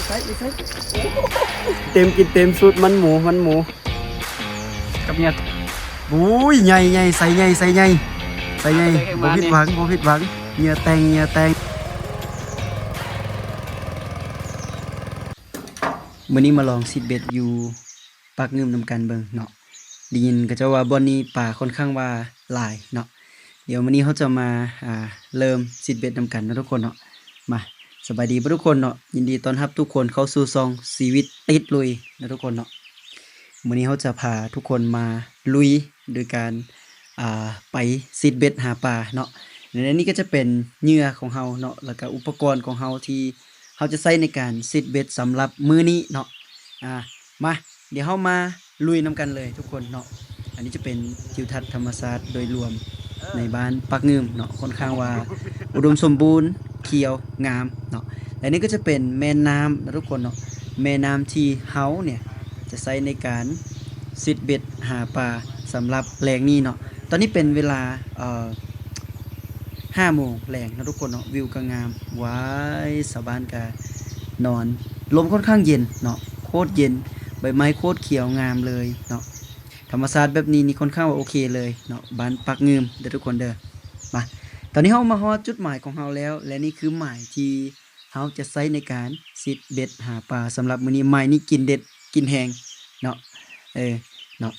ໃສ່ ໃສ່ ເຕັມ ກິນເຕັມ ສູດມັນໝູ ມັນໝູ ກັບເຫຍື່ອ ໂອ້ຍ ໃຫຍ່ໆ ໃສ່ໃຫຍ່ ໃສ່ໃຫຍ່ ໃສ່ໃຫຍ່ ບໍ່ຜິດຫວັງ ບໍ່ຜິດຫວັງ ເຫຍື່ອແຕ່ງ ເຫຍື່ອແຕ່ງ. ມື້ນີ້ມາລອງຊິດເບັດຢູ່ປາກງື່ມນຳກັນເບິ່ງເນາະ. ໄດ້ຍິນເຂົາເຈົ້າວ່າບ່ອນນີ້ປາຂ້ອນຂ້າງວ່າຫຼາຍເນາະ. ດຽວມື້ນີ້ເຮົາຈະມາ ອ່າ ເລີ່ມຊິດເບັດນຳກັນເນາະທຸກຄົນເນາະ. ມາ ສະບາຍດີເບິດທຸກຄົນເນາະ, ຍິນດີຕ້ອນຮັບທຸກຄົນເຂົ້າສູ່ຊ່ອງຊີວິດຕິດລຸຍເນາະທຸກຄົນເນາະ. ມື້ນີ້ເຮົາຈະພາທຸກຄົນມາລຸຍໂດຍການ ອ່າ ໄປຊິດເບັດຫາປາເນາະ. ແລະ ນີ້ກໍຈະເປັນເຫຍື່ອຂອງເຮົາເນາະ ແລ້ວກໍອຸປະກອນຂອງເຮົາທີ່ເຮົາຈະໃຊ້ໃນການຊິດເບັດສຳລັບມື້ນີ້ເນາະ. ອ່າ ມາ ດຽວເຮົາມາລຸຍນຳກັນເລີຍທຸກຄົນເນາະ. ອັນນີ້ຈະເປັນທິວທັດທຳມະຊາດໂດຍລວມໃນບ້ານປາກງື່ມເນາະ, ຂ້ອນຂ້າງວ່າອຸດົມສົມບູນ ຂຽວງາມເນາະ. ແລະ ນີ້ກໍຈະເປັນແມ່ນ້ຳເນາະທຸກຄົນເນາະ, ແມ່ນ້ຳທີ່ເຮົາເນຍຈະໃຊ້ໃນການຊິດເບັດຫາປາສຳລັບແລງນີ້ເນາະ. ຕອນນີ້ເປັນເວລາ ເອີ ຫ້າໂມງແລງເນາະທຸກຄົນເນາະ. ວິວກໍງາມ ວ້າຍ ຊາວບ້ານກໍນອນ, ລົມຂ້ອນຂ້າງເຢັນເນາະ, ໂຄດເຢັນ, ໃບໄມ້ໂຄດຂຽວງາມເລີຍເນາະ. ທຳມະຊາດແບບນີ້ນີ້ຂ້ອນຂ້າງວ່າໂອເຄເລີຍເນາະ, ບ້ານປາກງື່ມເດີທຸກຄົນເດີ. ມາ ຕອນນີ້ເຮົາມາຮອດຈຸດໝາຍຂອງເຮົາແລ້ວ ແລະ ນີ້ຄືໝາຍທີ່ເຮົາຈະໃຊ້ໃນການຊິດເບັດຫາປາສຳລັບມື້ນີ້. ໝາຍນີ້ກິນເດັດກິນແຮງເນາະ ເອີ ເນາະ.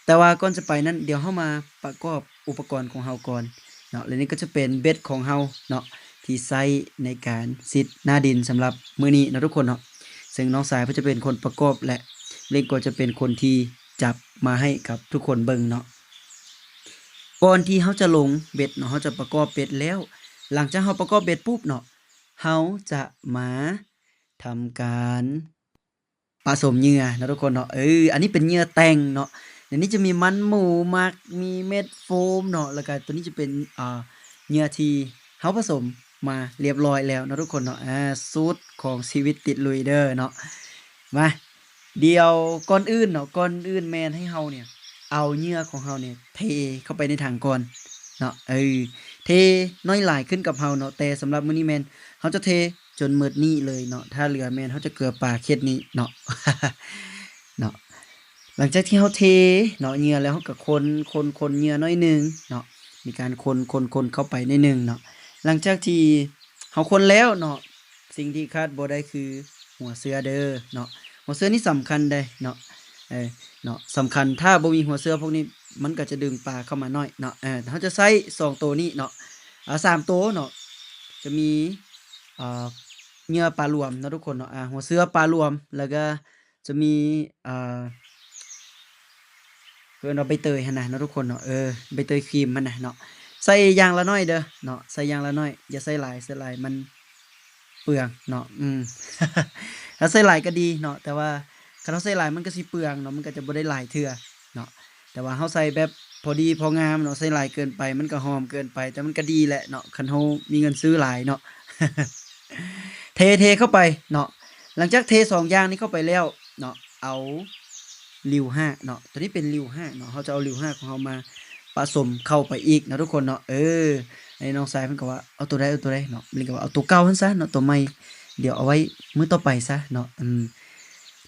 ແຕ່ວ່າກ່ອນຈະໄປນັ້ນ ດຽວເຮົາມາປະກອບອຸປະກອນຂອງເຮົາກ່ອນເນາະ. ແລະ ນີ້ກໍຈະເປັນເບັດຂອງເຮົາເນາະ ທີ່ໃຊ້ໃນການຊິດໜ້າດິນສຳລັບມື້ນີ້ເນາະທຸກຄົນເນາະ. ເຊິ່ງນ້ອງຊາຍເພິ່ນຈະເປັນຄົນປະກອບ ແລະ ເລັງກໍຈະເປັນຄົນທີ່ຈັບມາໃຫ້ກັບທຸກຄົນເບິ່ງເນາະ. ກ່ອນທີ່ເຮົາຈະລົງເບັດເນາະ, ເຮົາຈະປະກອບເບັດແລ້ວ, ຫຼັງຈາກເຮົາປະກອບເບັດປຸບເນາະ, ເຮົາຈະມາທຳການ ປະສົມເຫຍື່ອເນາະທຸກຄົນເນາະ. ເອີ ອັນນີ້ເປັນເຫຍື່ອແຕ່ງເນາະ. ໃນນີ້ຈະມີມັນໝູໝັກ, ມີເມັດໂຟມເນາະ, ແລ້ວກະໂຕນີ້ຈະເປັນ ອ່າ ເຫຍື່ອທີ່ເຮົາປະສົມມາລຽບຮ້ອຍແລ້ວເນາະທຸກຄົນເນາະ. ອ່າ ສູດຂອງຊີວິດຕິດລຸຍເດີເນາະ. ມາ ດຽວກ່ອນອື່ນເນາະ, ກ່ອນອື່ນແມ່ນໃຫ້ເຮົາເນຍເອົາເຫຍື່ອຂອງເຮົາເນຍເທເຂົ້າໄປໃນຖັງກ່ອນເນາະ. ເອີ ເທໜ້ອຍຫຼາຍຂຶ້ນກັບເຮົາເນາະ, ແຕ່ສຳລັບມື້ນີ້ແມ່ນເຮົາຈະເທ ຈົນໝົດນີ້ເລີຍເນາະ. ຖ້າເຫຼືອແມ່ນເຮົາຈະເກືອປາເຂດນີ້ເນາະ ເນາະ. ຫຼັງຈາກທີ່ເຮົາເທເນາະເຫຍື່ອແລ້ວ ເຮົາກໍຄົນ ຄົນ ຄົນເຫຍື່ອໜ້ອຍໜຶ່ງເນາະ, ມີການຄົນ ຄົນ ຄົນເຂົ້າໄປໜ້ອຍໜຶ່ງເນາະ. ຫຼັງຈາກທີ່ເຮົາຄົນແລ້ວເນາະ, ສິ່ງທີ່ຂາດບໍ່ໄດ້ຄືຫົວເຊື້ອເດີເນາະ. ຫົວເຊື້ອນີ້ສຳຄັນເດ້ເນາະ ເອີ ເນາະ ສຳຄັນ. ຖ້າບໍ່ມີຫົວເຊື້ອພວກນີ້ ມັນກໍຈະດຶງປາເຂົ້າມາໜ້ອຍເນາະ. ເອີ ເຮົາຈະໃຊ້ສອງໂຕນີ້ເນາະ ເອົາສາມໂຕເນາະ, ຈະມີ ອ່າ ເຫຍື່ອປາລວມເນາະທຸກຄົນເນາະ. ອ່າ ຫົວເຊື້ອປາລວມ ແລ້ວກໍຈະມີ ອ່າ ເອີ້ນວ່າໃບເຕີຍຫັ້ນນະເນາະທຸກຄົນເນາະ. ເອີ ໃບເຕີຍຄຣີມຫັ້ນນະເນາະ. ໃສ່ຢ່າງລະໜ້ອຍເດີເນາະ, ໃສ່ຢ່າງລະໜ້ອຍ ຢ່າໃສ່ຫຼາຍ, ໃສ່ຫຼາຍມັນ ເປືອງເນາະ. ອືມ ຖ້າໃສ່ຫຼາຍກໍດີເນາະ, ແຕ່ວ່າຄັນເຮົາໃສ່ຫຼາຍມັນກໍຊິເປືອງເນາະ, ມັນກໍຈະບໍ່ໄດ້ຫຼາຍເທື່ອເນາະ. ແຕ່ວ່າເຮົາໃສ່ແບບພໍດີພໍງາມເນາະ, ໃສ່ຫຼາຍເກີນໄປມັນກໍຫອມເກີນໄປ, ແຕ່ມັນກໍດີແຫຼະເນາະ ຄັນເຮົາມີເງິນຊື້ຫຼາຍເນາະ. ເທ ເທເຂົ້າໄປເນາະ. ຫຼັງຈາກເທສອງຢ່າງນີ້ເຂົ້າໄປແລ້ວເນາະ, ເອົາ ລິ້ວຮາກເນາະ, ຕົວນີ້ເປັນລິ້ວຮາກເນາະ, ເຮົາຈະເອົາລິ້ວຮາກຂອງເຮົາມາປະສົມເຂົ້າໄປອີກເນາະທຸກຄົນເນາະ. ເອີ ອັນນີ້ນ້ອງຊາຍເພິ່ນກໍວ່າ ເອົາຕົວໃດ ເອົາຕົວໃດເນາະ, ລິ້ວກໍວ່າ ເອົາຕົວເກົ່າຫັ້ນຊະເນາະ, ຕົວໃໝ່ດຽວເອົາໄວ້ມື້ຕໍ່ໄປຊະເນາະ. ອືມ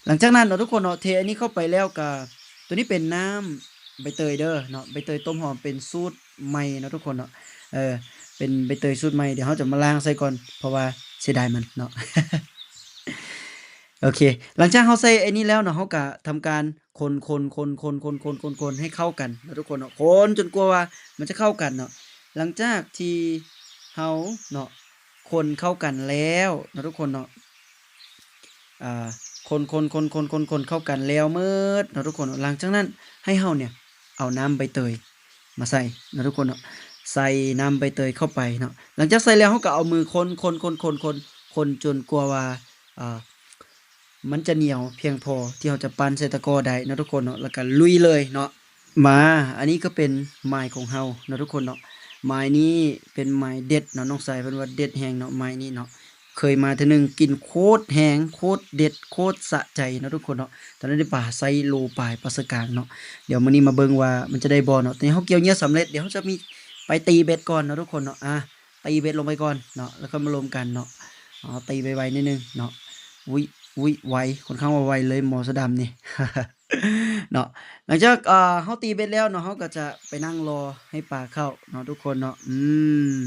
ຫຼັງຈາກນັ້ນເນາະທຸກຄົນເນາະ, ເທອັນນີ້ເຂົ້າໄປແລ້ວກໍ ຕົວນີ້ເປັນນ້ຳໃບເຕີຍເດີເນາະ, ໃບເຕີຍຕົ້ມຫອມ ເປັນສູດໃໝ່ເນາະທຸກຄົນເນາະ. ເອີ ເປັນໃບເຕີຍສູດໃໝ່, ດຽວເຮົາຈະມາລ້າງໃສ່ກ່ອນ ເພາະວ່າເສຍດາຍມັນເນາະ. ໂອເຄ ຫຼັງຈາກເຮົາໃສ່ໄອ້ນີ້ແລ້ວເນາະ, ເຮົາກະທຳການຄົນໆໆໆໆໃຫ້ເຂົ້າກັນເນາະທຸກຄົນເນາະ, ຄົນຈົນກວ່າວ່າມັນຈະເຂົ້າກັນເນາະ. ຫຼັງຈາກທີ່ເຮົາເນາະ ຄົນເຂົ້າກັນແລ້ວເນາະທຸກຄົນເນາະ, ອ່າ ຄົນໆໆໆໆເຂົ້າກັນແລ້ວໝົດເນາະທຸກຄົນເນາະ, ຫຼັງຈາກນັ້ນໃຫ້ເຮົາເນຍເອົານ້ຳໃບເຕີຍ ມາໃສ່ເນາະທຸກຄົນເນາະ, ໃສ່ນ້ຳໃບເຕີຍເຂົ້າໄປເນາະ. ຫຼັງຈາກໃສ່ແລ້ວ ເຮົາກໍເອົາມືຄົນໆໆໆໆ ຄົນຈົນກວ່າວ່າ ອ່າ ມັນຈະໜຽວພຽງພໍທີ່ເຮົາຈະປັ້ນໃສ່ຕະກໍໄດ້ເນາະທຸກຄົນເນາະ, ແລ້ວກໍລຸຍເລີຍເນາະ. ມາ ອັນນີ້ກໍເປັນໝາຍຂອງເຮົາເນາະທຸກຄົນເນາະ. ໝາຍນີ້ເປັນໝາຍເດັດເນາະ, ນ້ອງຊາຍເພິ່ນວ່າເດັດແຮງເນາະ ໝາຍນີ້ເນາະ. ເຄີຍມາເທື່ອໜຶ່ງ ກິນໂຄດແຮງ ໂຄດເດັດ ໂຄດສະໃຈເນາະທຸກຄົນເນາະ. ຕອນນັ້ນໄດ້ປາໄຊໂລປາຍ ປາສະກາງເນາະ. ດຽວມື້ນີ້ມາເບິ່ງວ່າມັນຈະໄດ້ບໍ່ເນາະ. ຕອນນີ້ເຮົາກ່ຽວເຫຍື່ອສຳເລັດ, ດຽວເຮົາຈະມີໄປຕີເບັດກ່ອນເນາະທຸກຄົນເນາະ. ອ່າ ຕີເບັດລົງໄປກ່ອນເນາະ, ແລ້ວຄ່ອຍມາລົມກັນເນາະ. ເອົາ ຕີໄວໆໜ້ອຍໜຶ່ງເນາະ. ຫວຸ້ຍຫວຸ້ຍໄວ ຄ່ອນຂ້າງວ່າໄວເລີຍໝໍສະດຳນີ້ ເນາະ. ຫຼັງຈາກ ເອີ ເຮົາຕີເບັດແລ້ວເນາະ ເຮົາກໍຈະໄປນັ່ງລໍໃຫ້ປາເຂົ້າເນາະທຸກຄົນເນາະ. ອືມ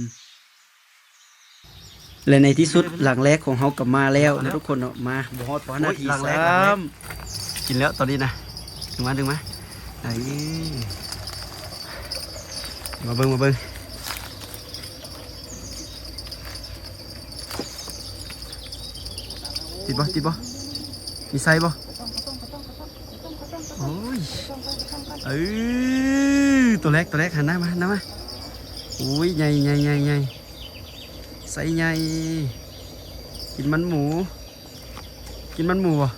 ແລະໃນທີ່ສຸດຫຼັງແລກຂອງເຮົາກໍມາແລ້ວເນາະທຸກຄົນເນາະ. ມາ ບໍ່ຮອດ ບໍ່ຮອດນາທີຊ້ຳ ກິນແລ້ວຕອນນີ້ນະ. ດຶງມາ ດຶງມາ ເອີ ມາເບິ່ງ ມາເບິ່ງ ຕິດບໍ່ ຕິດບໍ່ ມີໄຊບໍ່? ໂອ້ຍ ເອີ ຕົວແລກ ຕົວແລກ ຫັນໜ້າມາ ຫັນໜ້າມາ. ໂອ້ຍ ໃຫຍ່ ໃຫຍ່ ໃຫຍ່ ໃຫຍ່ ໄຊໃຫຍ່. ກິນມັນໝູ ກິນມັນໝູບໍ່?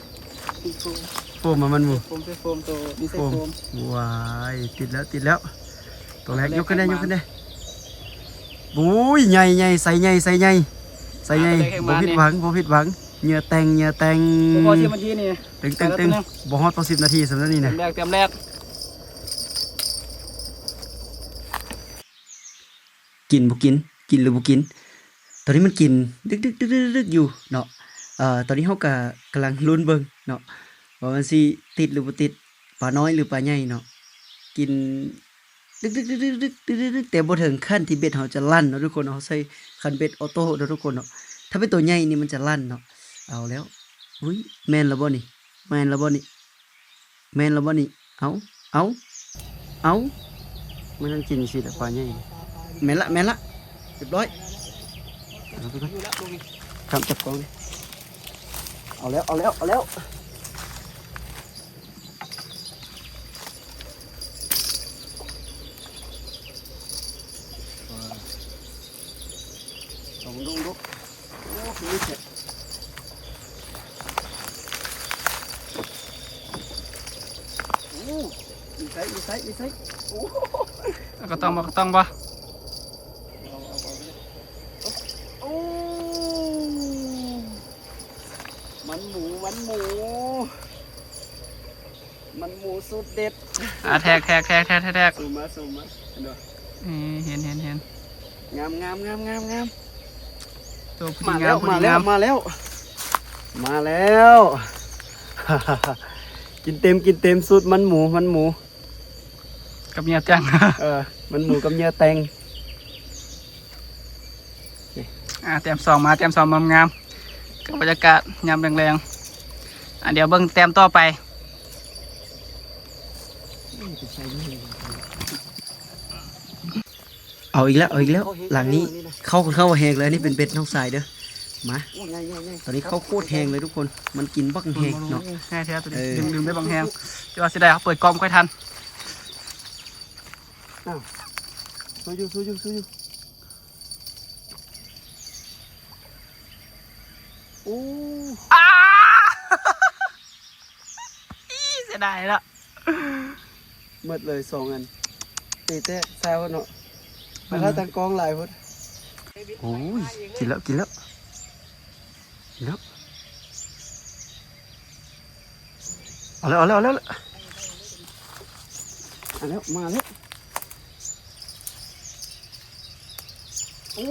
ໂຟມ ມັນໝູ ໂຟມ ໂຟມ ໂຕນີ້ໃສ່ໂຟມ. ວ້າຍ ຕິດແລ້ວ ຕິດແລ້ວ ຕົວແລກ. ຍົກຂຶ້ນແດ່ ຍົກຂຶ້ນແດ່. ໂອ້ຍ ໃຫຍ່ ໃຫຍ່ ໄຊໃຫຍ່ ໄຊໃຫຍ່ ໄຊໃຫຍ່. ບໍ່ຜິດຫວັງ ບໍ່ຜິດຫວັງ ເຫຍື່ອແຕ່ງ ເຫຍື່ອແຕ່ງ. ບໍ່ພໍສິບນາທີນີ້ ຕຶງໆໆ ບໍ່ຮອດພໍສິບນາທີສ່ຳນັ້ນນີ້ນະ. ແລກ ຕຽມແລກ. ກິນບໍ່ກິນ ກິນຫຼືບໍ່ກິນ? ຕອນນີ້ມັນກິນດຶກໆໆໆຢູ່ເນາະ. ເອີ ຕອນນີ້ເຮົາກະກຳລັງລຸ້ນເບິ່ງເນາະ ວ່າມັນຊິຕິດຫຼືບໍ່ຕິດ ປານ້ອຍຫຼືປາໃຫຍ່ເນາະ. ກິນດຶກໆໆໆ ແຕ່ບໍ່ເຖິງຂັ້ນທີ່ເບັດເຮົາຈະລັ່ນເນາະທຸກຄົນເນາະ. ເຮົາໃຊ້ຄັນເບັດອໍໂຕ້ເນາະທຸກຄົນເນາະ. ຖ້າເປັນໂຕໃຫຍ່ນີ້ມັນຈະລັ່ນເນາະ. ເອົາແລ້ວ ອຸ້ຍ ແມ່ນລະບໍ່ນີ້ ແມ່ນລະບໍ່ນີ້? ແມ່ນລະບໍ່ນີ້? ເອົາ ເອົາ ເອົາ ມັນກິນຊີ້ແຫຼະ ປາໃຫຍ່. ແມ່ນລະ ແມ່ນລະ ຮຽບຮ້ອຍ. ເອົາໄປກ່ອນ ຂ້າມຈັບກ້ອງນີ້. ເອົາແລ້ວ ເອົາແລ້ວ ເອົາແລ້ວ. ລອງດູ ໂອ້ ຄືມີແທ້. ໂອ້ ມີໄຊ ມີໄຊ ມີໄຊ. ໂອ້ ເອົາກະຕ່ອງບໍ່ ເອົາກະຕ່ອງບໍ່? ເອົາ ເອົາ ເອົາ ໂອ້ ມັນໝູ ມັນໝູ ມັນໝູສູດເດັດ. ອ່າ ແທກ ແທກ ແທກ ແທກ ແທກ ແທກ. ຊູມມາ ຊູມມາ ເຫັນບໍ່? ເອີ ເຫັນ ເຫັນ ເຫັນ. ງາມ ງາມ ງາມ ງາມ ງາມ. ໂຕພໍດີງາມ ມາແລ້ວ ພໍດີງາມ ມາແລ້ວ ມາແລ້ວ. ກິນເຕັມ ກິນເຕັມ ສູດມັນໝູ ມັນໝູ ກັບເຫຍື່ອແຕ່ງ. ເອີ ມັນໝູກັບເຫຍື່ອແຕ່ງ. ອ່າ ແຕ້ມສອງມາ ແຕ້ມສອງງາມໆ ກັບບັນຍາກາດຍາມແລງໆ. ອ່າ ດຽວເບິ່ງແຕ້ມຕໍ່ໄປ. ເອົາອີກແລ້ວ ເອົາອີກແລ້ວ. ຫຼັງນີ້ເຂົ້າ ເຂົ້າແຮງເລີຍ. ອັນນີ້ເປັນເບັດນ້ອງຊາຍເດີ. ມາ ໂອ້ ໃຫຍ່ໆໆ. ຕອນນີ້ເຂົ້າໂຄດແຮງເລີຍທຸກຄົນ ມັນກິນບັກແຮງເນາະ. ໂອ້ ໃຫຍ່ແທ້ໂຕນີ້. ເອີ ລືມ ລືມໄດ້ບັກແຮງ ແຕ່ວ່າເສຍດາຍເຮົາເປີດກ້ອງບໍ່ຄ່ອຍທັນ. ອ້າວ ສູ້ຢູ່ ສູ້ຢູ່ ສູ້ຢູ່. ໂອ້ ອ້າ ອີ ເສຍດາຍເນາະ. ໝົດເລີຍສອງອັນ. ຕີແຕກຊາວເນາະ. ມັນລະຕັ້ງກ້ອງຫຼາຍພຸ້ນ. ໂອ້ຍ ກິນແລ້ວ ກິນແລ້ວ ກິນແລ້ວ. ເອົາແລ້ວ ເອົາແລ້ວ ເອົາແລ້ວ ເອົາແລ້ວ ມາແລ້ວ. ໂອ້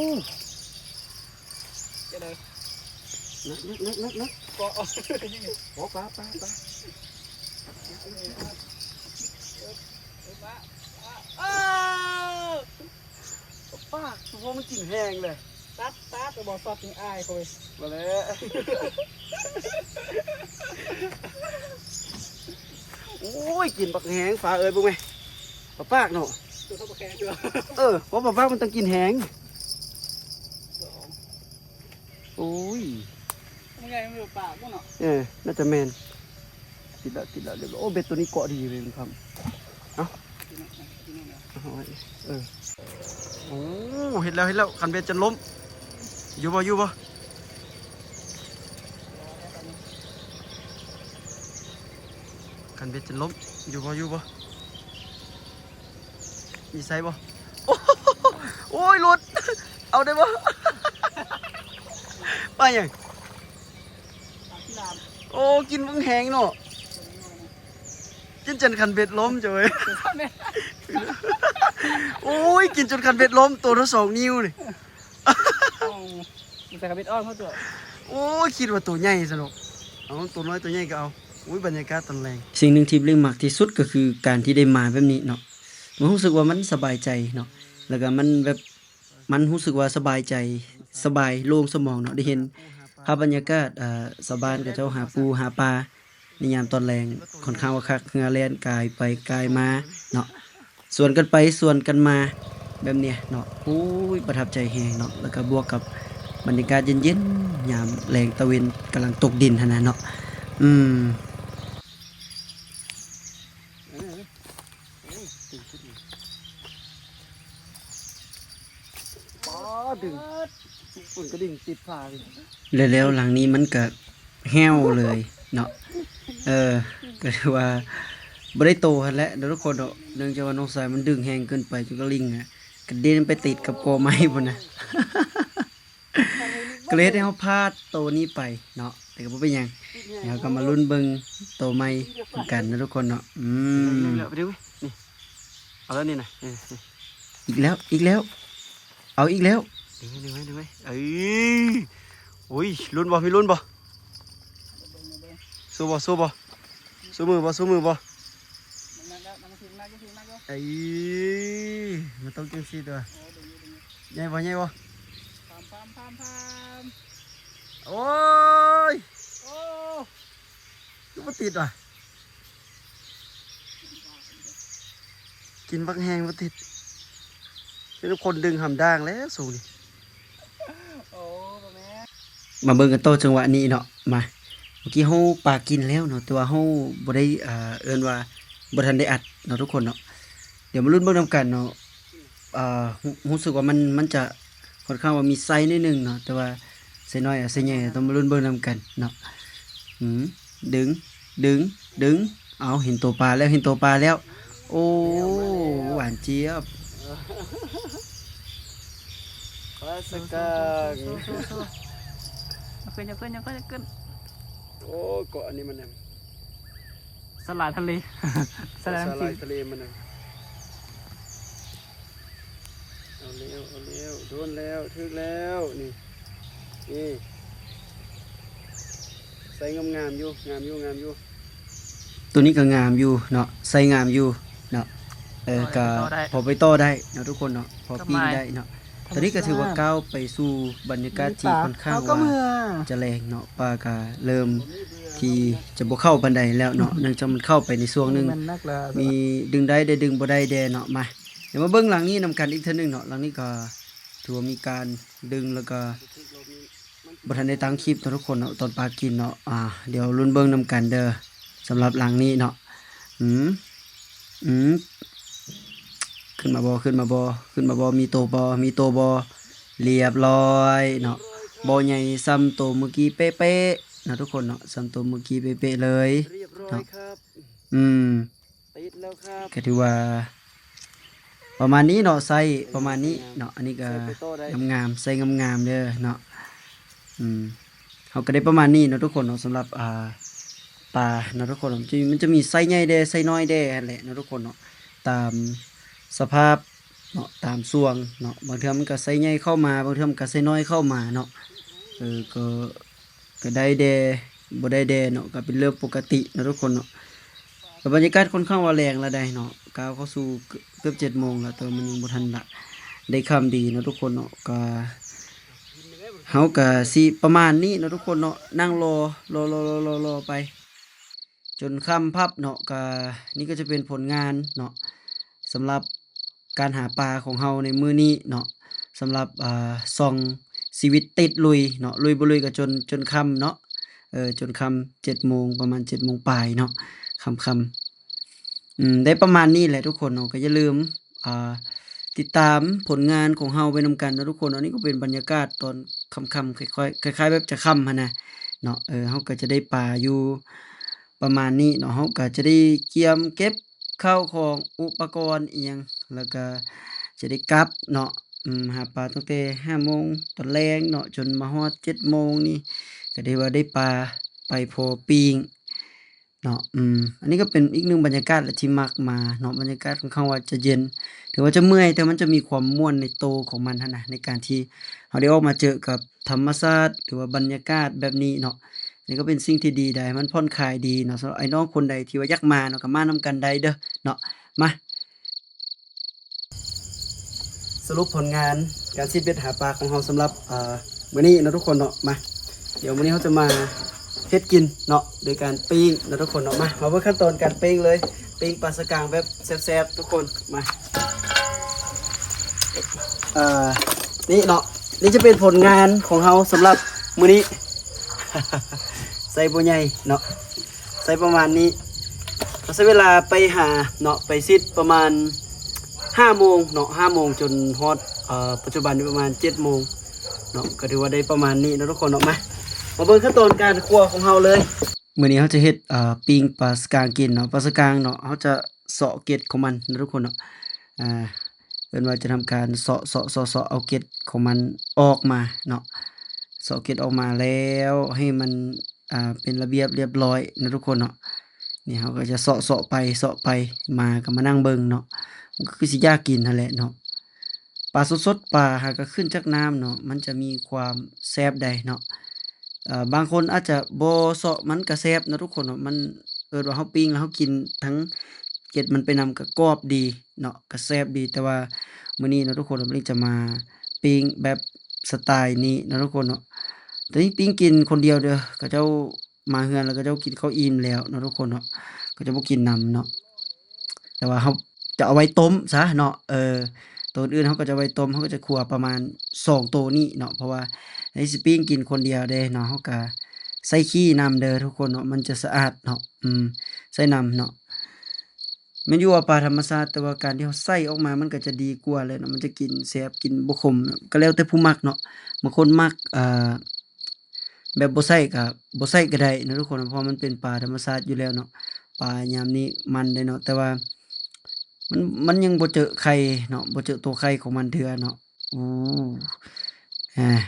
ຈັ່ງໃດ? ໜັກ ໜັກ ໜັກ ໜັກ ໜັກ. ເກາະ ເກາະ ປາ ປາ ປາ. ເອີ ປາກ ສະໂພກມັນກິນແຮງເລີຍ. ຕັດ ຕັດ ແຕ່ບໍ່ຊັອດນີ້ອາຍຂ້ອຍ. ບໍ່ແລ້ວ. ໂອ້ຍ ກິນບັກແຮງ ປາເອີຍ ເບິ່ງແມະ. ປາປາກເນາະ. ໂຕເທົ່າບັກແຮງເດີ. ເອີ ເພາະປາປາກມັນຕ້ອງກິນແຮງ. ສອງ. ໂອ້ຍ ມັນໃຫຍ່ ມັນຢູ່ປາກພຸ້ນເນາະ. ເອີ ໜ້າຈະແມ່ນ. ຕິດແລ້ວ ຕິດແລ້ວ ຮຽບຮ້ອຍ. ໂອ້ ເບັດໂຕນີ້ເກາະດີເວີຍ ຄຳ. ເອົາ ເອົາໄວ້ ເອີ. ໂອ້ ເຮັດແລ້ວ ເຮັດແລ້ວ. ຄັນເບັດຈົນລົ້ມ. ຢູ່ບໍ່ ຢູ່ບໍ່? ຄັນເບັດຈົນລົ້ມ. ຢູ່ບໍ່ ຢູ່ບໍ່? ມີໄຊບໍ່? ໂອ້ຍ ຫຼຸດ. ເອົາໄດ້ບໍ່? ປາຫຍັງ? ໂອ້ ກິນບັກແຮງເນາະ. ກິນຈົນຄັນເບັດລົ້ມເຈົ້າເອີຍ. ໂອ້ຍ ກິນຈົນຄັນເບັດລົ້ມ ໂຕເທົ່າສອງນິ້ວນີ້. ເອົາ ມີແຕ່ຄັນເບັດອ່ອນເທົ່າຕົວ. ໂອ້ຍ ຄິດວ່າໂຕໃຫຍ່ຊະເນາະ. ເອົາ ໂຕນ້ອຍໂຕໃຫຍ່ກໍເອົາ. ໂອ້ຍ ບັນຍາກາດຕອນແລງ. ສິ່ງໜຶ່ງທີ່ລິງມັກທີ່ສຸດກໍຄືການທີ່ໄດ້ມາແບບນີ້ເນາະ, ມັນຮູ້ສຶກວ່າມັນສະບາຍໃຈເນາະ, ແລ້ວກໍມັນແບບ ມັນຮູ້ສຶກວ່າສະບາຍໃຈ, ສະບາຍໂລ່ງສະໝອງເນາະ, ໄດ້ເຫັນພາບບັນຍາກາດ ເອີ ຊາວບ້ານເຂົາເຈົ້າຫາປູຫາປາໃນຍາມຕອນແລງ ຄ່ອນຂ້າງວ່າຄັກ, ເຮືອແລ່ນກາຍໄປກາຍມາເນາະ, ສວນກັນໄປສວນກັນມາແບບເນີ້ຍເນາະ. ໂອ້ຍ ປະທັບໃຈແຮງເນາະ, ແລ້ວກໍບວກກັບບັນຍາກາດເຢັນໆ ຍາມແລງຕາເວັນກຳລັງຕົກດິນຫັ້ນນະເນາະ. ອືມ. ປາ ດຶງ ເພິ່ນກະດິ້ງຕິດຝາ. ແລ້ວ ແລ້ວຫຼັງນີ້ມັນກະແຫ້ວເລີຍເນາະ. ເອີ ກະຖືວ່າບໍ່ໄດ້ໂຕຫັ້ນແຫຼະເນາະທຸກຄົນເນາະ, ເນື່ອງຈາກວ່ານ້ອງຊາຍມັນດຶງແຮງເກີນໄປ ຈົນກະລິ້ງອະກະເດັນໄປຕິດກັບກໍໄມ້ພຸ້ນນະ. ກໍເລີຍເຮັດໃຫ້ເຮົາພາດໂຕນີ້ໄປເນາະ, ແຕ່ກໍບໍ່ເປັນຫຍັງ, ດຽວເຮົາກໍມາລຸ້ນເບິ່ງໂຕໃໝ່ນຳກັນເນາະທຸກຄົນເນາະ. ອືມ ໄປເບິ່ງນີ້ ເອົາແລ້ວນີ້ນະ. ເອີ ອີກແລ້ວ ອີກແລ້ວ ເອົາອີກແລ້ວ. ດຶງໄວ້ ດຶງໄວ້ ດຶງໄວ້. ເອີ ໂອ້ຍ ລຸ້ນບໍ່? ມີລຸ້ນບໍ່? ສູ້ບໍ່? ສູ້ບໍ່? ສູ້ມືບໍ່? ສູ້ມືບໍ່? ມັນໜັກແລ້ວ ມັນຖືກໜັກຢູ່ ຖືກໜັກຢູ່. ເອີ ມັນຕ້ອງຈັ່ງຊີ້ຕົວະ. ໂອ້ ດຶງຢູ່ ດຶງຢູ່. ໃຫຍ່ບໍ່? ໃຫຍ່ບໍ່? ພາມ ພາມ ພາມ ພາມ. ໂອ້ຍ ໂອ້ ຄືບໍ່ຕິດວະ? ກິນບັກແຮງບໍ່ຕິດ. ເປັນຄົນດຶງຫຳດ່າງແລ້ວສູງນີ້. ໂອ້ ບໍ່ແມ່ນ. ມາເບິ່ງກັນຕໍ່ຈັງຫວະນີ້ເນາະ. ມາ ເມື່ອກີ້ເຮົາປາກິນແລ້ວເນາະ, ແຕ່ວ່າເຮົາບໍ່ໄດ້ ເອີ ເອີ້ນວ່າບໍ່ທັນໄດ້ອັດເນາະທຸກຄົນເນາະ. ດຽວມາລຸ້ນເບິ່ງນຳກັນເນາະ. ເອີ ຮູ້ ຮູ້ສຶກວ່າມັນ ມັນຈະຄ່ອນຂ້າງວ່າມີໄຊໜ້ອຍໜຶ່ງເນາະ, ແຕ່ວ່າໄຊນ້ອຍ ອາ ໄຊໃຫຍ່ ຕ້ອງມາລຸ້ນເບິ່ງນຳກັນເນາະ. ອືມ ດຶງ ດຶງ ດຶງ. ເອົາ ເຫັນໂຕປາແລ້ວ ເຫັນໂຕປາແລ້ວ. ໂອ້ ມາແລ້ວ ຫວານຈຽບ. ປາສະກາງ. ເອົາຂຶ້ນ ເອົາຂຶ້ນ ເອົາຂຶ້ນ ເອົາຂຶ້ນ. ໂອ້ ເກາະອັນນີ້ມັນນະ ສາຫຼ່າຍທະເລ. ສາຫຼ່າຍທະເລມັນນະ. ເອົາແລ້ວ ເອົາແລ້ວ ໂດນແລ້ວ ຖືກແລ້ວ. ນີ້ ນີ້ ໄຊງາມໆຢູ່ ງາມຢູ່ ງາມຢູ່. ໂຕນີ້ກໍງາມຢູ່ເນາະ ໄຊງາມຢູ່ເນາະ. ເອີ ກໍພໍໄປຕໍ່ໄດ້ເນາະທຸກຄົນເນາະ, ພໍປີ້ງໄດ້ເນາະ. ຕອນນີ້ກໍຖືວ່າກ້າວໄປສູ່ບັນຍາກາດທີ່ຄ່ອນຂ້າງວ່າຈະແລງເນາະ, ປາກໍເລີ່ມທີ່ຈະບໍ່ເຂົ້າປານໃດແລ້ວເນາະ, ເນື່ອງຈາກມັນເຂົ້າໄປໃນຊ່ວງໜຶ່ງ ມີດຶງໄດ້ແດ່ ດຶງບໍ່ໄດ້ແດ່ເນາະ. ມາ ດຽວມາເບິ່ງຫຼັງນີ້ນຳກັນອີກເທື່ອໜຶ່ງເນາະ. ຫຼັງນີ້ກໍຖືວ່າມີການດຶງ ແລ້ວກໍບໍ່ທັນໄດ້ຕັ້ງຄລິບເນາະທຸກຄົນເນາະ ຕອນປາກິນເນາະ. ອາ ດຽວລຸ້ນເບິ່ງນຳກັນເດີ ສຳລັບຫຼັງນີ້ເນາະ. ອືມ ອືມ ຂຶ້ນມາບໍ່? ຂຶ້ນມາບໍ່? ຂຶ້ນມາບໍ່? ມີໂຕບໍ່? ມີໂຕບໍ່? ລຽບຮ້ອຍເນາະ. ບໍ່ໃຫຍ່ສ່ຳໂຕມື້ກີ້ເປະໆເນາະທຸກຄົນເນາະ, ສ່ຳໂຕມື້ກີ້ເປະໆເລີຍເນາະ. ອືມ ຕິດແລ້ວຄັບ. ກໍຖືວ່າປະມານນີ້ເນາະ, ໄຊປະມານນີ້ເນາະ. ອັນນີ້ກໍງາມໆ ໄຊງາມໆເດີເນາະ. ອືມ ເຮົາກໍໄດ້ປະມານນີ້ເນາະທຸກຄົນເນາະ, ສຳລັບ ອ່າ ປາເນາະທຸກຄົນເນາະ. ມັນຈະມີ ມັນຈະມີໄຊໃຫຍ່ແດ່ ໄຊນ້ອຍແດ່ຫັ້ນແຫຼະເນາະທຸກຄົນເນາະ, ຕາມສະພາບເນາະ ຕາມຊ່ວງເນາະ. ບາງເທື່ອມັນກໍໄຊໃຫຍ່ເຂົ້າມາ, ບາງເທື່ອມັນກໍໄຊນ້ອຍເຂົ້າມາເນາະ. ເອີ ກໍ ກໍໄດ້ແດ່ ບໍ່ໄດ້ແດ່ເນາະ, ກໍເປັນເລື່ອງປົກກະຕິເນາະທຸກຄົນເນາະ. ກໍບັນຍາກາດຄ່ອນຂ້າງວ່າແລງລະໄດ໋ເນາະ, ກ້າວເຂົ້າສູ່ເກືອບເຈັດໂມງແລ້ວ, ແຕ່ວ່າມັນຍັງບໍ່ທັນລະໄດ້ຄ່ຳດີເນາະທຸກຄົນເນາະ. ກໍ ເຮົາກໍຊິປະມານນີ້ເນາະທຸກຄົນເນາະ, ນັ່ງລໍ ລໍ ລໍ ລໍ ລໍ ລໍໄປ ຈົນຄ່ຳພັບເນາະ. ກະນີ້ກໍຈະເປັນຜົນງານເນາະ ສຳລັບການຫາປາຂອງເຮົາໃນມື້ນີ້ເນາະ, ສຳລັບ ອ່າ ຊ່ອງຊີວິດຕິດລຸຍເນາະ. ລຸຍບໍ່ລຸຍກໍຈົນ ຈົນຄ່ຳເນາະ, ເອີ ຈົນຄ່ຳ ເຈັດໂມງ ປະມານເຈັດໂມງປາຍເນາະ, ຄ່ຳໆ. ອືມ ໄດ້ປະມານນີ້ແຫຼະທຸກຄົນເນາະ. ກໍຢ່າລືມ ອ່າ ຕິດຕາມຜົນງານຂອງເຮົາໄປນຳກັນເນາະທຸກຄົນ. ອັນນີ້ກໍເປັນບັນຍາກາດຕອນຄ່ຳໆ ຄ່ອຍໆ ຄ້າຍໆແບບຈະຄ່ຳຫັ້ນນະເນາະ. ເອີ ເຮົາກໍຈະໄດ້ປາຢູ່ປະມານນີ້ເນາະ, ເຮົາກໍຈະໄດ້ກຽມເກັບເຂົ້າຂອງ ອຸປະກອນອີ່ຫຍັງ ແລ້ວກໍຈະໄດ້ກັບເນາະ. ອືມ ຫາປາຕັ້ງແຕ່ຫ້າໂມງຕອນແລງເນາະ ຈົນມາຮອດເຈັດໂມງນີ້ ກໍໄດ້ວ່າໄດ້ປາໄປພໍປີ້ງ ເນາະ. ອືມ ອັນນີ້ກໍເປັນອີກໜຶ່ງບັນຍາກາດແຫຼະທີ່ມັກມາເນາະ, ບັນຍາກາດຄ່ອນຂ້າງວ່າຈະເຢັນ ເຖິງວ່າຈະເມື່ອຍ ແຕ່ມັນຈະມີຄວາມມ່ວນໃນໂຕຂອງມັນຫັ້ນນະ, ໃນການທີ່ເຮົາໄດ້ອອກມາເຈີກັບທຳມະຊາດ ຫຼືວ່າບັນຍາກາດແບບນີ້ເນາະ. ນີ້ກໍເປັນສິ່ງທີ່ດີໄດ໋ ມັນຜ່ອນຄາຍດີເນາະ. ສຳລັບອ້າຍນ້ອງຄົນໃດທີ່ວ່າຢາກມາເນາະ ກໍມານຳກັນໄດ້ເດີເນາະ. ມາ ສະຫຼຸບຜົນງານການຊີດເບັດຫາປາຂອງເຮົາສຳລັບ ເອີ ມື້ນີ້ເນາະທຸກຄົນເນາະ. ມາ ດຽວມື້ນີ້ເຮົາຈະມາເຮັດກິນເນາະ ໂດຍການປີ້ງເນາະທຸກຄົນເນາະ. ມາ ມາເບິ່ງຂັ້ນຕອນການປີ້ງເລີຍ ປີ້ງປາສະກາງແບບແຊບໆ ທຸກຄົນ. ມາ ເອີ ນີ້ເນາະ ນີ້ຈະເປັນຜົນງານຂອງເຮົາສຳລັບມື້ນີ້ ໃສ່ບໍ່ໃຫຍ່ເນາະ ໃສ່ປະມານນີ້ ກໍໃຊ້ເວລາໄປຫາເນາະ ໄປຊີດປະມານຫ້າໂມງເນາະ ຫ້າໂມງຈົນຮອດ ເອີ ປັດຈຸບັນນີ້ປະມານເຈັດໂມງເນາະ. ກໍຖືວ່າໄດ້ປະມານນີ້ເນາະທຸກຄົນເນາະ. ມາ ມາເບິ່ງຂັ້ນຕອນການຄົວຂອງເຮົາເລີຍ. ມື້ນີ້ເຮົາຈະເຮັດ ເອີ ປີ້ງປາສະກາງກິນເນາະ. ປາສະກາງເນາະ ເຮົາຈະເຊາະເກັດຂອງມັນເນາະທຸກຄົນເນາະ. ອ່າ ເອີ້ນວ່າຈະທຳການເຊາະ ເຊາະ ເຊາະ ເຊາະເອົາເກັດຂອງມັນອອກມາເນາະ. ເຊາະເກັດອອກມາແລ້ວໃຫ້ມັນ ອ່າ ເປັນລະບຽບລຽບຮ້ອຍເນາະທຸກຄົນເນາະ. ນີ້ເຮົາກໍຈະເຊາະ ເຊາະໄປ ເຊາະໄປ ມາກໍມານັ່ງເບິ່ງເນາະ. ມັນກໍຄືຊິຢາກກິນຫັ້ນແຫຼະເນາະ. ປາສົດໆ ປາຫາກະຂຶ້ນຈາກນ້ຳເນາະ ມັນຈະມີຄວາມແຊບໃດ໋ເນາະ. ເອີ ບາງຄົນອາດຈະບໍ່ເຊາະ ມັນກະແຊບເນາະທຸກຄົນເນາະ. ມັນເອີ້ນວ່າເຮົາປີ້ງແລ້ວເຮົາກິນທັງເກັດມັນໄປນຳ ກະກອບດີເນາະ ກະແຊບດີ. ແຕ່ວ່າມື້ນີ້ເນາະທຸກຄົນ ເຮົາກໍເລີຍຈະມາປີ້ງແບບສະໄຕນີ້ເນາະທຸກຄົນເນາະ. ແຕ່ນີ້ປີ້ງກິນຄົນດຽວເດີ ເຂົາເຈົ້າ ມາເຮືອນແລ້ວ ເຂົາເຈົ້າກິນເຂົ້າອີ່ມແລ້ວເນາະທຸກຄົນເນາະ ເຂົາເຈົ້າບໍ່ກິນນຳເນາະ. ແຕ່ວ່າເຮົາຈະເອົາໄວ້ຕົ້ມຊະເນາະ. ເອີ ໂຕອື່ນເຮົາກໍຈະໄວ້ຕົ້ມ ເຮົາກໍຈະຄົວປະມານສອງໂຕນີ້ເນາະ ເພາະວ່າໃຫ້ຊິປີ້ງກິນຄົນດຽວເດ້ເນາະ. ເຮົາກໍໃສ່ຂີ້ນຳເດີທຸກຄົນເນາະ ມັນຈະສະອາດເນາະ. ອືມ ໃສ່ນຳເນາະ. ແມ່ນຢູ່ວ່າປາທຳມະຊາດ ແຕ່ວ່າການທີ່ເຮົາໃສ່ອອກມາ ມັນກໍຈະດີກວ່າແຫຼະເນາະ ມັນຈະກິນແຊບ ກິນບໍ່ຂົມ ກໍແລ້ວແຕ່ຜູ້ມັກເນາະ. ບາງຄົນມັກ ເອີ ແບບບໍ່ໃສ່ກໍບໍ່ໃສ່ກໍໄດ້ເນາະທຸກຄົນ ເພາະມັນເປັນປາທຳມະຊາດຢູ່ແລ້ວເນາະ. ປາຍາມນີ້ມັນເດ້ເນາະ ແຕ່ວ່າມັນ ມັນຍັງບໍ່ເຈີໄຂ່ເນາະ ບໍ່ເຈີໂຕໄຂ່ຂອງມັນເທື່ອເນາະ. ໂອ້ ອາ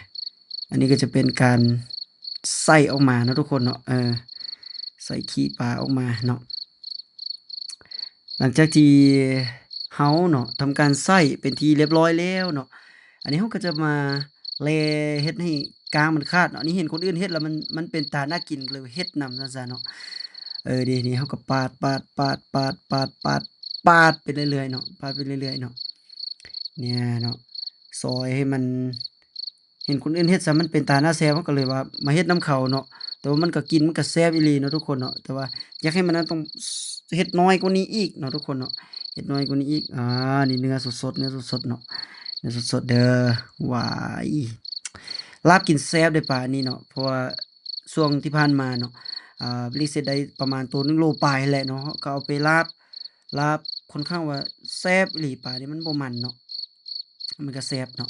ອັນນີ້ກໍຈະເປັນການໃສ່ອອກມາເນາະທຸກຄົນເນາະ ເອີ ໃສ່ຂີ້ປາອອກມາເນາະ. ຫຼັງຈາກທີ່ເຮົາເນາະ ທຳການໃສ່ເປັນທີ່ລຽບຮ້ອຍແລ້ວເນາະ ອັນນີ້ເຮົາກໍຈະມາແລ່ເຮັດໃຫ້ກ້າງມັນຂາດເນາະ. ອັນນີ້ເຫັນຄົນອື່ນເຮັດແລ້ວ ມັນ ມັນເປັນຕາໜ້າກິນ ກໍເລີຍເຮັດນຳຊັ້ນຊະເນາະ. ເອີ ເດ ນີ້ເຮົາກໍປາດ ປາດ ປາດ ປາດ ປາດ ປາດ ປາດໄປເລື້ອຍໆເນາະ ປາດໄປເລື້ອຍໆເນາະ. ເນຍເນາະ ຊອຍໃຫ້ມັນ ເຫັນຄົນອື່ນເຮັດຊະ ມັນເປັນຕາໜ້າແຊບ ເຮົາກໍເລີຍວ່າມາເຮັດນຳເຂົາເນາະ. ແຕ່ວ່າມັນກໍກິນ ມັນກໍແຊບອີ່ຫຼີເນາະທຸກຄົນເນາະ ແຕ່ວ່າຢາກໃຫ້ມັນ ຕ້ອງເຮັດນ້ອຍກວ່ານີ້ອີກເນາະທຸກຄົນເນາະ ເຮັດນ້ອຍກວ່ານີ້ອີກ. ອາ ນີ້ເນື້ອສົດໆ ເນື້ອສົດໆເນາະ ເນື້ອສົດໆເດີ. ຫວາຍ ລາບກິນແຊບເດ້ປານີ້ເນາະ ເພາະວ່າຊ່ວງທີ່ຜ່ານມາເນາະ ອ່າ ລິເຊັດໄດ້ປະມານໂຕໜຶ່ງໂລປາຍຫັ້ນແຫຼະເນາະ ກໍເອົາໄປລາບ ລາບຂ້ອນຂ້າງວ່າແຊບອີ່ຫຼີ. ປານີ້ມັນບໍ່ມັນເນາະ ມັນກໍແຊບເນາະ.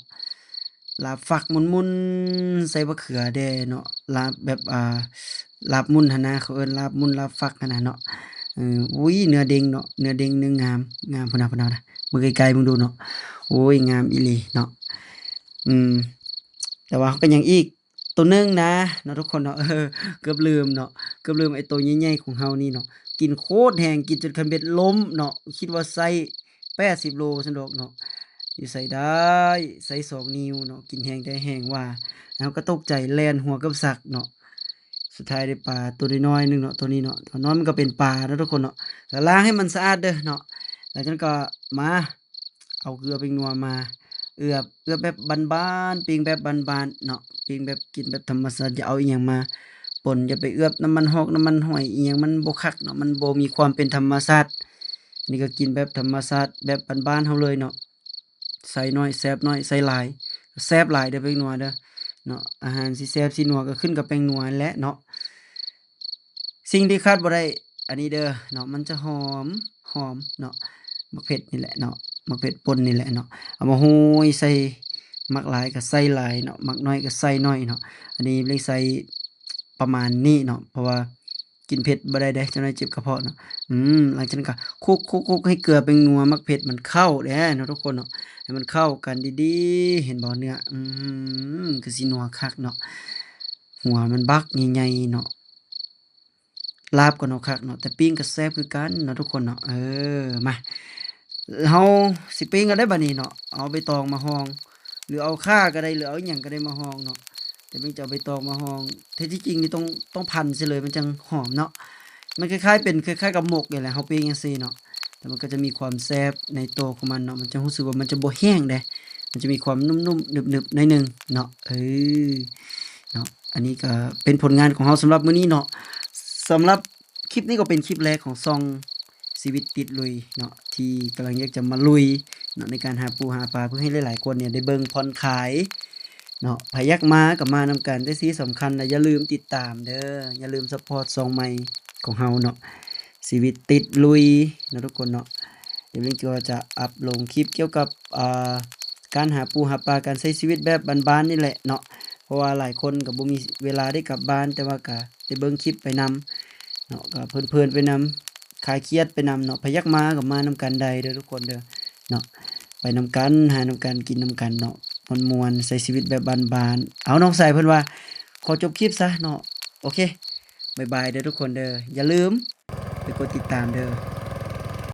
ລາບຝັກໝຸ່ນໆ ໃສ່ບັກເຂືອແດ່ເນາະ ລາບແບບ ອ່າ ລາບໝຸ່ນຫັ້ນນະ ເຂົາເອີ້ນລາບໝຸ່ນ ລາບຝັກຫັ້ນນະເນາະ. ເອີ ອຸ້ຍ ເນື້ອເດ້ງເນາະ ເນື້ອເດ້ງ ເນື້ອງາມ ງາມ ພຸ້ນນະ ພຸ້ນນະ ເບິ່ງໃກ້ໆເບິ່ງດູເນາະ. ໂອ້ຍ ງາມອີ່ຫຼີເນາະ. ອືມ ແຕ່ວ່າເຮົາກໍຍັງອີກ ໂຕໜຶ່ງນະເນາະທຸກຄົນເນາະ. ເອີ ເກືອບລືມເນາະ ເກືອບລືມໄອ້ໂຕໃຫຍ່ໆຂອງເຮົານີ້ເນາະ. ກິນໂຄດແຮງ ກິນຈົນຄັນເບັດລົ້ມເນາະ ຄິດວ່າໃສ່ແປດສິບໂລຊັ້ນດອກເນາະ. ຢູ່ໃສໄດ້ ໃສ່ສອງນິ້ວເນາະ ກິນແຮງແທ້ແຮງວ່າ. ເຮົາກໍຕົກໃຈແລ່ນຫົວເກືອບສັກເນາະ. ສຸດທ້າຍໄດ້ປາໂຕນ້ອຍໆໜຶ່ງເນາະ ໂຕນີ້ເນາະ ໂຕນ້ອຍມັນກໍເປັນປາເນາະທຸກຄົນເນາະ. ກໍລ້າງໃຫ້ມັນສະອາດເດີເນາະ. ຫຼັງຈາກນັ້ນກໍມາ ເອົາເກືອແປ້ງນົວມາເອືອບ ເອືອບແບບບ້ານໆ ປີ້ງແບບບ້ານໆເນາະ ປີ້ງແບບກິນແບບທຳມະຊາດ ຢ່າເອົາອີ່ຫຍັງມາປົນ ຢ່າໄປເອືອບນ້ຳມັນຫອກ ນ້ຳມັນຫອຍອີ່ຫຍັງ ມັນບໍ່ຄັກເນາະ ມັນບໍ່ມີຄວາມເປັນທຳມະຊາດ. ນີ້ກໍກິນແບບທຳມະຊາດ ແບບບ້ານໆເຮົາເລີຍເນາະ ໃສ່ໜ້ອຍແຊບໜ້ອຍ ໃສ່ຫຼາຍແຊບຫຼາຍເດີແປ້ງນົວເດີເນາະ. ອາຫານຊິແຊບຊິນົວກໍຂຶ້ນກັບແປ້ງນົວຫັ້ນແຫຼະເນາະ. ສິ່ງທີ່ຂາດບໍ່ໄດ້ອັນນີ້ເດີເນາະ ມັນຈະຫອມ ຫອມເນາະ ໝາກເຜັດນີ້ແຫຼະເນາະ ໝາກເຜັດປົ່ນນີ້ແຫຼະເນາະ. ເອົາມາໂຮຍໃສ່ ມັກຫຼາຍກໍໃສ່ຫຼາຍເນາະ ມັກໜ້ອຍກໍໃສ່ໜ້ອຍເນາະ. ອັນນີ້ເລີຍໃສ່ປະມານນີ້ເນາະ ເພາະວ່າກິນເຜັດບໍ່ໄດ້ເດ້ ຈັກໜ້ອຍເຈັບກະເພາະເນາະ. ອືມ ຫຼັງຈາກນັ້ນກໍຄຸກໆໆ ໃຫ້ເກືອແປ້ງນົວ ໝາກເຜັດມັນເຂົ້າເດ້ເນາະທຸກຄົນເນາະ ໃຫ້ມັນເຂົ້າກັນດີໆ. ເຫັນບໍ່ເນື້ອ ອືມ ຄືຊິນົວຄັກເນາະ ຫົວມັນບັກໃຫຍ່ໆເນາະ. ລາບກໍເນາະ ຄັກເນາະ ແຕ່ປີ້ງກໍແຊບຄືກັນເນາະທຸກຄົນເນາະ. ເອີ ມາ ເຮົາຊິປີ້ງກັນໄດ້ບາດນີ້ເນາະ ເອົາໃບຕອງມາຮອງ ຫຼືເອົາຂ່າກໍໄດ້ ຫຼືເອົາອີ່ຫຍັງກໍໄດ້ມາຮອງເນາະ. ແຕ່ເບິ່ງຈະເອົາໃບຕອງມາຫ້ອງ ແທ້ທີ່ຈິງນີ້ຕ້ອງ ຕ້ອງພັນໃສ່ເລີຍ ມັນຈັ່ງຫອມເນາະ. ມັນຄ້າຍໆ ເປັນຄ້າຍໆ ກັບໝົກນີ້ແຫຼະ ເຮົາປີ້ງຈັ່ງຊີ້ເນາະ. ແຕ່ມັນກໍຈະມີຄວາມແຊບໃນໂຕຂອງມັນເນາະ, ມັນຈະຮູ້ສຶກວ່າມັນຈະບໍ່ແຫ້ງເດ້, ມັນຈະມີຄວາມນຸ້ມໆ ໜຶບໆ ໜ້ອຍໜຶ່ງເນາະ. ເອີ ເນາະ ອັນນີ້ກໍເປັນຜົນງານຂອງເຮົາສຳລັບມື້ນີ້ເນາະ. ສຳລັບຄລິບນີ້ກໍເປັນຄລິບແລກຂອງຊ່ອງຊີວິດຕິດລຸຍເນາະ ທີ່ກຳລັງຢາກຈະມາລຸຍເນາະ ໃນການຫາປູຫາປາ ເພື່ອໃຫ້ຫຼາຍໆ ຄົນນີ້ໄດ້ເບິ່ງຜ່ອນຄາຍເນາະ. ໃຜຢາກມາກໍມານຳກັນ ແຕ່ທີ່ສຳຄັນນະ ຢ່າລືມຕິດຕາມເດີ, ຢ່າລືມຊັບພອດຊ່ອງໃໝ່ຂອງເຮົາເນາະ ຊີວິດຕິດລຸຍເນາະ ທຸກຄົນເນາະ. ດຽວລິງກໍຈະອັບລົງຄລິບກ່ຽວກັບ ອ່າ ການຫາປູຫາປາ ການໃຊ້ຊີວິດແບບບ້ານໆ ນີ້ແຫຼະເນາະ. ເພາະວ່າຫຼາຍຄົນກໍບໍ່ມີເວລາໄດ້ກັບບ້ານ ແຕ່ວ່າກໍໄດ້ເບິ່ງຄລິບໄປນຳເນາະ ກໍເພີນໆ ໄປນຳ ຄາຍຄຽດໄປນຳເນາະ. ໃຜຢາກມາກໍມານຳກັນໄດ້ເດີ ທຸກຄົນເດີເນາະ, ໄປນຳກັນ ຫານຳກັນ ກິນນຳກັນເນາະ ມ່ວນໆ ໃຊ້ຊີວິດແບບບ້ານໆ. ເອົາ ນ້ອງຊາຍເພິ່ນວ່າຂໍຈົບຄລິບຊະເນາະ. ໂອເຄ ບາຍບາຍເດີ ທຸກຄົນເດີ, ຢ່າລືມໄປກົດຕິດຕາມເດີ.